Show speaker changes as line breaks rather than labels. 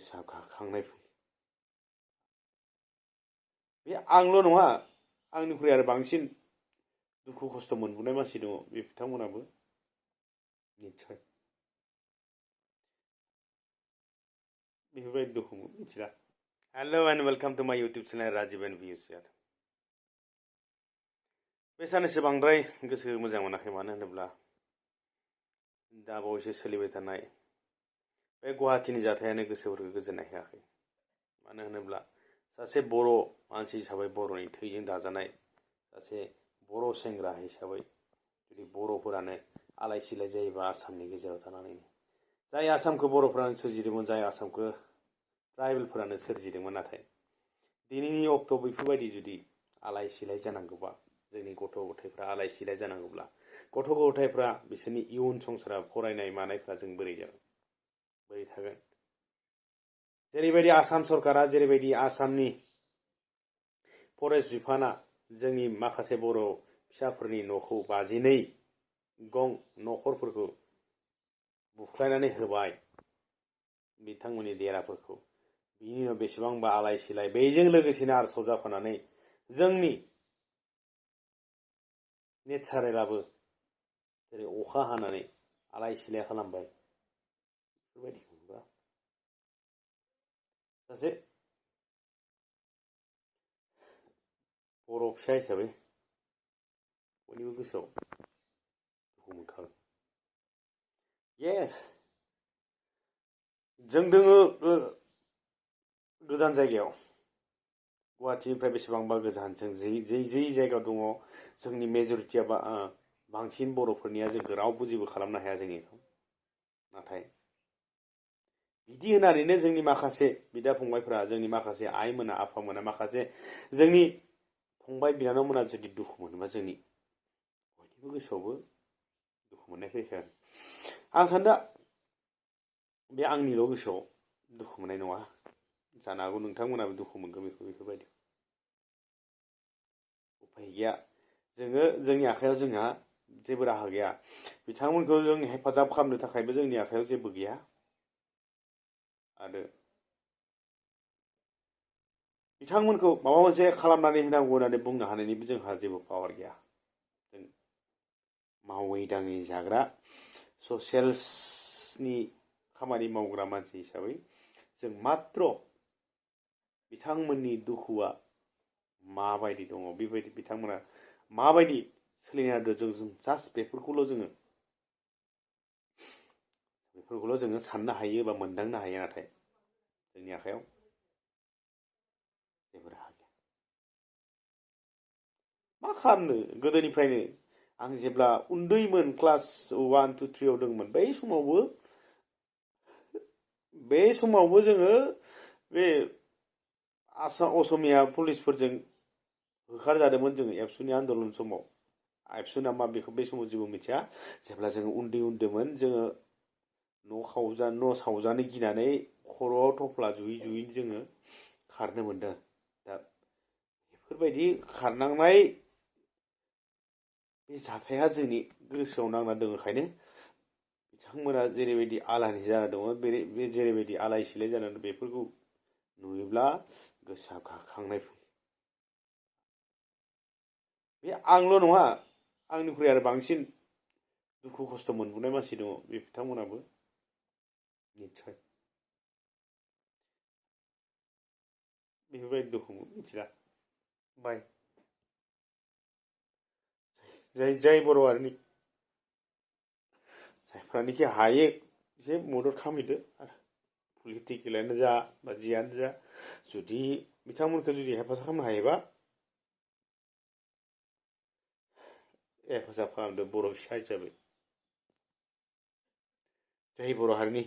गोसोखांनाय फैयो। बे आंल' नङा, आंनिख्रुइ आरो बांसिन दुखु खस्थ' मोनबोनाय मानसि दङ, बे बिथांमोनाबो निस्सय बेफोरबायदि दुखु मिथिला। Hello and welcome to my YouTube channel Rajiv and views यार। बे साननैसो बांद्राय गोसो मोजां मोनाखै, मानो होनोब्ला दा बावैसो सोलिबाय थानाय बे गुवाहाटीनि जाथायानो गोसोफोरखौ गोजोननाय होआखै। मानो होनोब्ला सासे बर' मानसि हिसाबै, बर'नि थैजों दाजानाय सासे बर' सेंग्रा हिसाबै जुदि बर'फोरानो आलाय सिलाय जायोबा आसामनि गेजेराव थानानै, जाय आसामखौ बर'फोरानो सोरजिदोंमोन, जाय आसामखौ ट्राइबेलफोरानो सोरजिदोंमोन, नाथाय दिनैनि अक्ट'आव बेफोरबायदि जुदि आलाय सिलाय जानांगौबा, जोंनि गथ' गथायफ्रा आलाय सिलाय जानांगौब्ला, गथ' गथायफ्रा बिसोरनि इयुन संसारा फरायनाय मानायफ्रा जों बोरै जागोन, बोरै थागोन? जेरैबायदि आसाम सरकारा, जेरैबायदि आसामनि फरेस्ट बिफाना जोंनि माखासे बर' फिसाफोरनि न'खौ 52 गं न'खरफोरखौ बुख्लायनानै होबाय, बिथांमोननि देराफोरखौ, बिनि उनाव बेसेबांबा आलाय सिलाय, बेजों लोगोसेनो आरो सरजाबफानानै जोंनि नेचारेलाबो जेरै अखा हानानै आलाय सिलाय खालामबाय, बेफोरबायदि मोनबा सासे बर' फिसा हिसाबै बयनिबो गोसोआव दुखु मोनखागोन। येस, जों दोङो गोजान जायगायाव, गुवाहाटीनिफ्राय बेसेबांबा गोजान, जों जै जायगायाव दङ, जोंनि मेजरिटिया बांसिन बर'फोरनिया जोंखौ रावबो जेबो खालामनो हाया जोंनिखौ। नाथाय बिदि होनानैनो जोंनि माखासे बिदा फंबायफोरा, जोंनि माखासे आइमोना, आफामोना, माखासे जोंनि फंबाय बिनानावमोना जुदि दुखु मोनोबा, जोंनि बयनिबो गोसोआवबो दुखु मोननाय फैखागोन। आं सानदा बे आंनिल' गोसोआव दुखु मोननाय नङा, जानो हागौ नोंथांमोनाबो दुखु मोनगोन बेफोरबायदि। उफाय गैया, जोंनि आखायाव जोंहा जेबो राहा गैया। बिथांमोनखौ जों हेफाजाब खालामनो थाखायबो जोंनि आखायाव जेबो गैया, आरो बिथांमोनखौ माबा मोनसे खालामनानै होनांगौ होननानै बुंनो हानायनिबो जोंहा जेबो पावार गैया। जों मावै दाङै जाग्रा ससियेल्सनि खामानि मावग्रा मानसि हिसाबै जों मात्र बिथांमोननि दुखुआ माबायदि दङ, बेबायदि बिथांमोना माबायदि सोलिना दं, जों जास्ट बेफोरखौल' जोङो साननो हायो बा मोनदांनो हायो। नाथाय जोंनि आखायाव जेबो राहा गैया। मा खालामनो? गोदोनिफ्रायनो आं जेब्ला उन्दैमोन, क्लास 1, 2, 3 दंमोन, बै समावबो जोङो बे असमिया पुलिसफोरजों होखारजादोंमोन। जोङो एबसुनि आन्दलन समाव, एबसुना मा बेखौ बे समाव जेबो मिथिया। जेब्ला जोङो उन्दैमोन, जोङो न' सावजानो गिनानै खर'आव थफ्ला जुयै जोङो खारनो मोनदों। दा बेफोरबायदि खारनांनाय बे जाथाया जोंनि गोसोआव नांना दङखायनो बिथांमोना जेरैबायदि आलानि जाना दङ, बे जेरैबायदि आलाय सिलाय जानानै, बेफोरखौ नुयोब्ला गोसोखांनाय फैयो। बे आंल' नङा, आंनिख्रुइ आरो बांसिन दुखु खस्थ' मोनबोनाय मानसि दङ, बे बिथांमोनाबो निस्सय बेफोरबायदि दुखु मिथिला। बाय जाय बर' हारिनि जायफ्रानोखि हायो एसे मदद खालामहैदो, आरो पलिटिकेलानो जा बा जियानो जा, जुदि बिथांमोनखौ जुदि हेफाजाब खालामनो हायोबा हेफाजाब खालामदो बर' फिसा हिसाबै। जाय बर' हारिनि